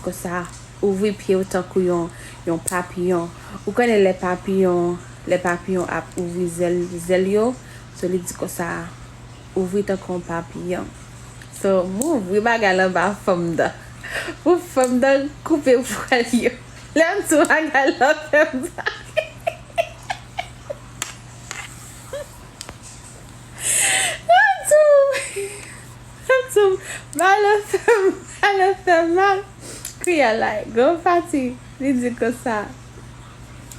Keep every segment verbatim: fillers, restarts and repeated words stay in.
konsa, ouvri pye w tankou yon, yon papiyon. Ou konnen lè papiyon, lè papiyon ap ouvri zèl, zèl yo, so li di konsa, ouvri tankou yon papiyon. So, m ouvri bagay la anba fanm nan. Pou fanm nan koupe pwèl yo. Lè m di w bagay la fè m sa. Lè m di w, lè m di w, bagay la fè m, bagay la fè m mal. Kriye la, gwo pati, li di konsa.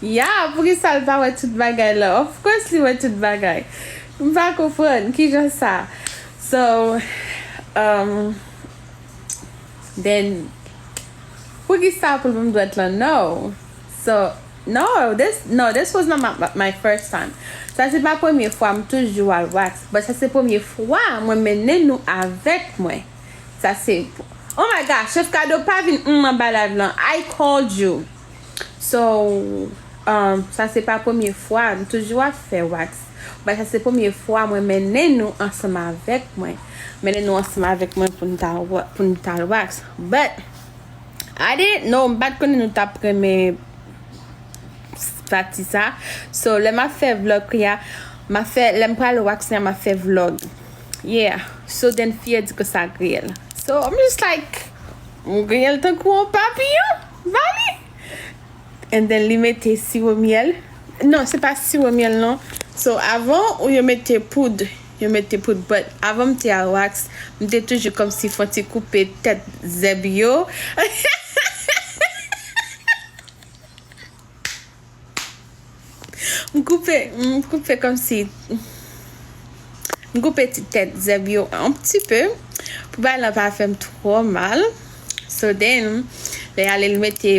Ya, poukisa l pa wè tout bagay la? Of course, li wè tout bagay. M pa konprann, kijan sa? So, um, then, poukisa pou l ban m dwèt lan? No. So, no, this, no, this was not my, my first time. Sa se pa premye fwa m toujou al wax, but sa se premye fwa mwen mennen nou avèk mwen. Sa se, oh my gosh, Chef Kado pa vin, mm, anba live lan. I called you. So, um, sa se pa premye fwa, m toujou ap fè wax. But sa se premye fwa mwen mennen nou ansanm avèk mwen. Mennen nou ansanm avèk mwen pou n ta wa-, pou n ta wax. But, I didn't know, m pa t konnen nou t ap renmen pati sa. So, lè m ap fè vlog, kounye a, m ap fè, lè m pral wax la, m ap fè vlog. Yeah. So, then, fi a di konsa griye l. So, I'm just like, m griye l tankou yon papiyon, vale. And then, li mete siwo myèl. Non, se pa siwo myèl, non. So, avan, ou yo mete poud. Yo mete poud. But, avan m te al wax, m te toujou kòmsi fò ti koupe tèt zèb yo. M koupe, m koupe kòmsi, m koupe ti tèt zèb yo un petit peu, pou bagay la pa fè m twò mal. So then, lè y ale, l mete,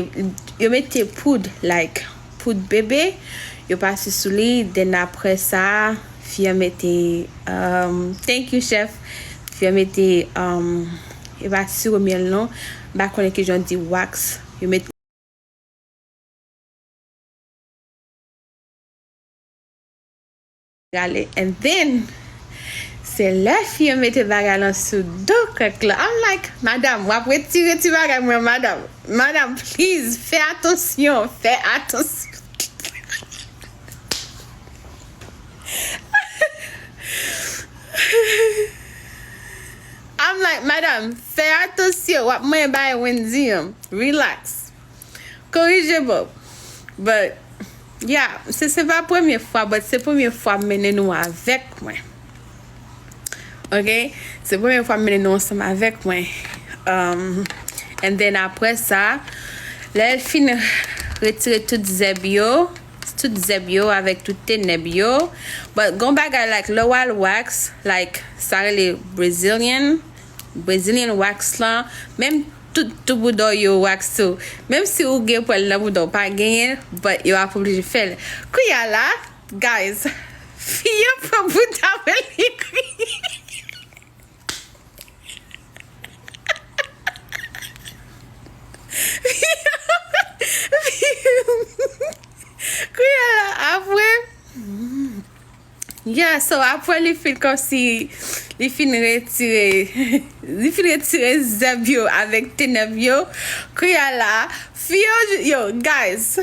yo mete poud, like, poud bebe, yo pase sou li, then apre sa, fi a mete, um, thank you, chef, fi a mete, um, e pa siwo myèl non, m pa konnen kijan di wax, yo mete rale. And then, se lè fi yo mete bagay lan sou do kèk la. I'm like, madam, w ap retire ti bagay mwen, madam. Madam, please, fè atansyon, fè atansyon. I'm like, madam, fè atansyon, w ap manyen bagay Wendy an. Relax. Korije bò. But, yeah, se, se pa premye fwa, but se premye fwa m mennen nou avèk mwen. Ok? Se premye fwa m mennen nou ansanm avèk mwen. Um, and then apre sa, lè l fin retire tout zèb yo, tout zèb yo avèk tout tenèb yo. But gon bagay, like, lè w al wax, like, sa rele Brazilian, Brazilian wax lan, menm tout, tout bouda w yo wax tou. Menm si ou gen pwèl nan bouda w, pa genyen, but yo ap oblije fè l. Kounye a la, guys, fi an pran bouda mwen, li kriye. Kounye a la, apre, yeah, so apre li fin kòmsi, li fin retire, li fin retire zèb yo avèk tenèb yo. Kounye a la, fi yo, yo, guys,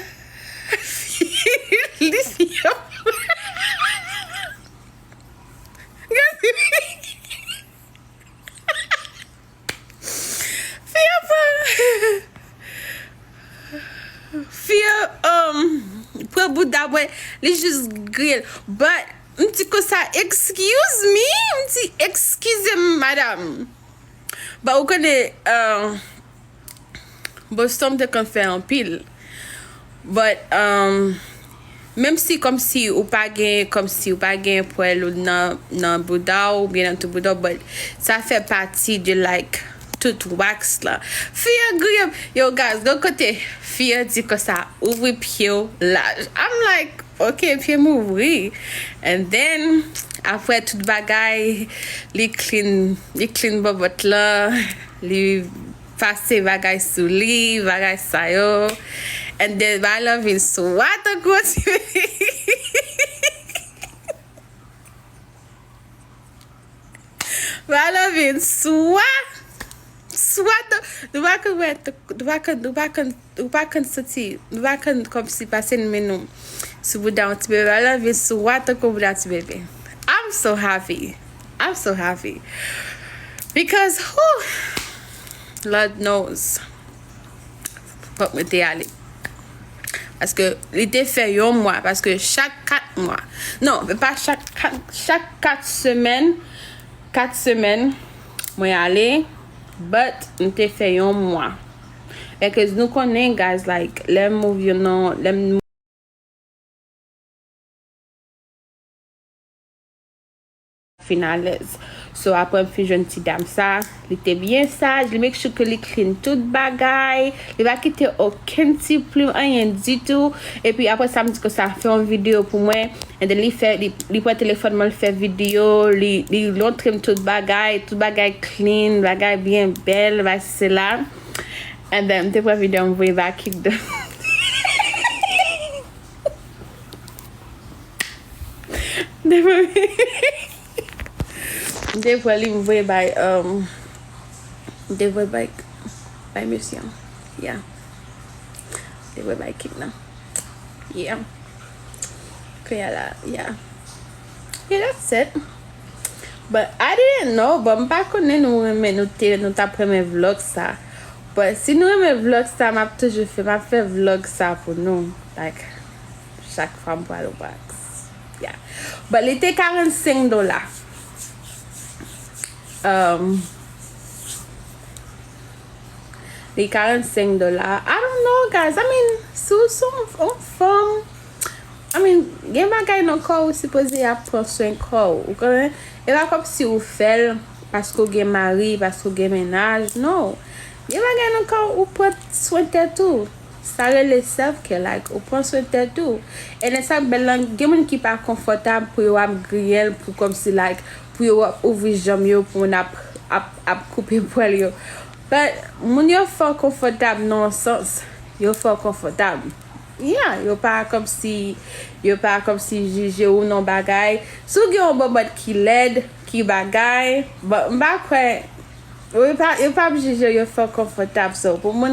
li fi yo. Fi an pran, fi an, um, pran bouda mwen, li jis griye l. But, m di konsa, excuse me? M di, eskize m, madam. But ou konnen, uh, Boston m te konn fè anpil. But, um, menm si kòmsi ou pa gen, kòmsi ou pa gen pwèl ou nan, nan bouda w oubyen nan tout bouda w, but sa fè pati de, like, tout wax la. Fi an griye m. Yo, guys, gon kote, fi an di konsa, ouvri pye w laj. I'm like, ok, pye m ouvri. And then, apre tout bagay, li clean, li clean bòbòt la, li pase bagay sou li, bagay sa yo. And then, bagay lan vin swa tankou yon ti bagay lan vin swa, Swa nou pa konn wè, nou pa konn, nou pa konn, nou pa konn santi, nou pa konn kòmsi pase nan men nou sou bouda yon ti bebe, al anvi swa tankou bouda ti bebe. I'm so happy. I'm so happy. Because, whew, Lord knows. Fòk mwen te ale. Paske li te fè yon mwa. Paske chak kat mwa. Non, men pa chak kat, chak kat semèn. Kat semèn, mwen ale. But, m te fè yon mwa. Because nou konnen, guys, like, lè m move yon non, lè m fin alèz. So, apre m fin jwenn ti dam sa, li te byen saj, li make sure ke li clean tout bagay, li pa kite okenn ti plim, anyen ditou. Epi apre sa, m di konsa, fè yon videyo pou mwen. And then li fè, li, li pran telefòn mwen, li fè videyo, li, li montre m tout bagay, tout bagay clean, bagay byen bèl, bagay sela. And then, m te pran videyo, m voye ba Kik de. M te pran, m te pran li, m voye bay, um, m te voye bay, bay mesye an. Yeah. M te voye bay Kik nan. Yeah. Kounye a la, yeah. Yeah, that's it. But I didn't know, but m pa konnen nou renmen, nou te, nou t ap renmen vlog sa. But si nou renmen vlog sa, m ap toujou fè, m ap fè vlog sa pou nou. Like, chak fwa m pral wax. Yeah. But li te karannsenk dola. Um, li karannsenk dola. I don't know, guys. I mean, si w se yon, yon fanm, I mean, gen bagay nan kò w, ou sipoze ap pran swen kò w. Ou konnen? E pa kòmsi ou fè l paske w gen mari, paske w gen mennaj. No. Gen bagay nan kò w, ou pran swen tèt ou. Sa rele self care, like, ou pran swen tèt ou. E nan sa k bèl lan, gen moun ki pa konfòtab pou yo ap griyen l, pou kòmsi, like, pou yo ap ouvri janm yo, pou moun ap, ap, ap koupe pwèl yo. But, moun yo fè w konfòtab nan yon sans, yo fè w konfòtab. Yeah, yo pa kòmsi, yo pa kòmsi jije w nan bagay. Si w gen yon bòbòt ki lèd, ki bagay, bon, m pa kwè, yo pa, yo p ap jije w, yo fè w konfòtab. So, pou moun